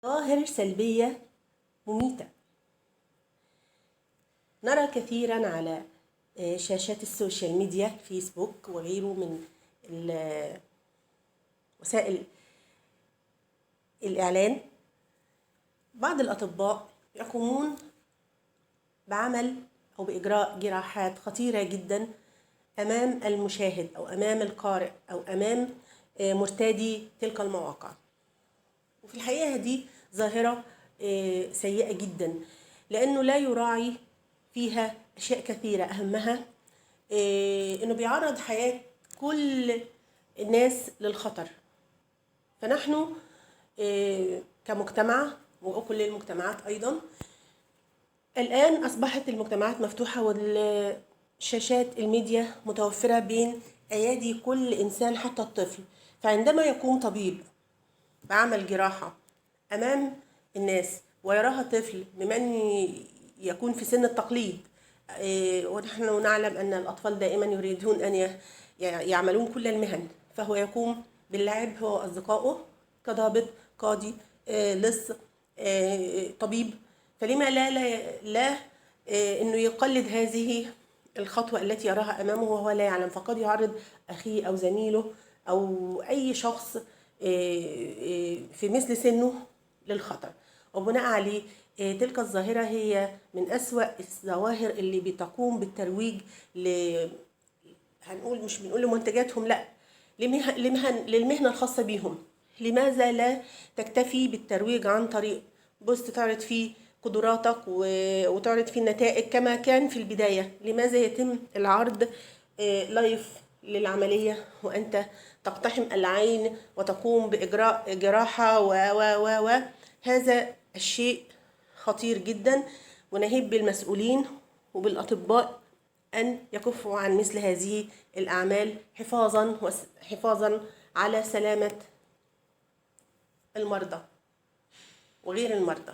ظواهر سلبية مميتة نرى كثيرا على شاشات السوشيال ميديا، فيسبوك وغيره من وسائل الإعلان، بعض الأطباء يقومون بعمل أو بإجراء جراحات خطيرة جدا أمام المشاهد أو أمام القارئ أو أمام مرتادي تلك المواقع. وفي الحقيقة دي ظاهرة سيئة جدا، لأنه لا يراعي فيها أشياء كثيرة، أهمها أنه بيعرض حياة كل الناس للخطر. فنحن كمجتمع وكل المجتمعات أيضا الآن أصبحت المجتمعات مفتوحة والشاشات الميديا متوفرة بين أيادي كل إنسان حتى الطفل. فعندما يقوم طبيب بعمل جراحة أمام الناس ويراها طفل ممن يكون في سن التقليد، ونحن نعلم أن الأطفال دائما يريدون أن يعملون كل المهن، فهو يقوم باللعب هو وأصدقائه كضابط، قاضي، لص، طبيب. فلما لا لا, لا أنه يقلد هذه الخطوة التي يراها أمامه وهو لا يعلم، فقد يعرض أخيه أو زميله أو أي شخص في مثل سنه للخطر. وبناء عليه تلك الظاهرة هي من أسوأ الظواهر اللي بتقوم بالترويج ل هنقول مش بنقول لمنتجاتهم، لا، للمهنة الخاصة بيهم. لماذا لا تكتفي بالترويج عن طريق بوست تعرض فيه قدراتك وتعرض فيه النتائج كما كان في البداية؟ لماذا يتم العرض لايف للعملية وأنت تقتحم العين وتقوم بإجراء جراحة و و و و هذا الشيء خطير جدا، ونهيب بالمسؤولين وبالأطباء أن يكفوا عن مثل هذه الأعمال حفاظا على سلامة المرضى وغير المرضى.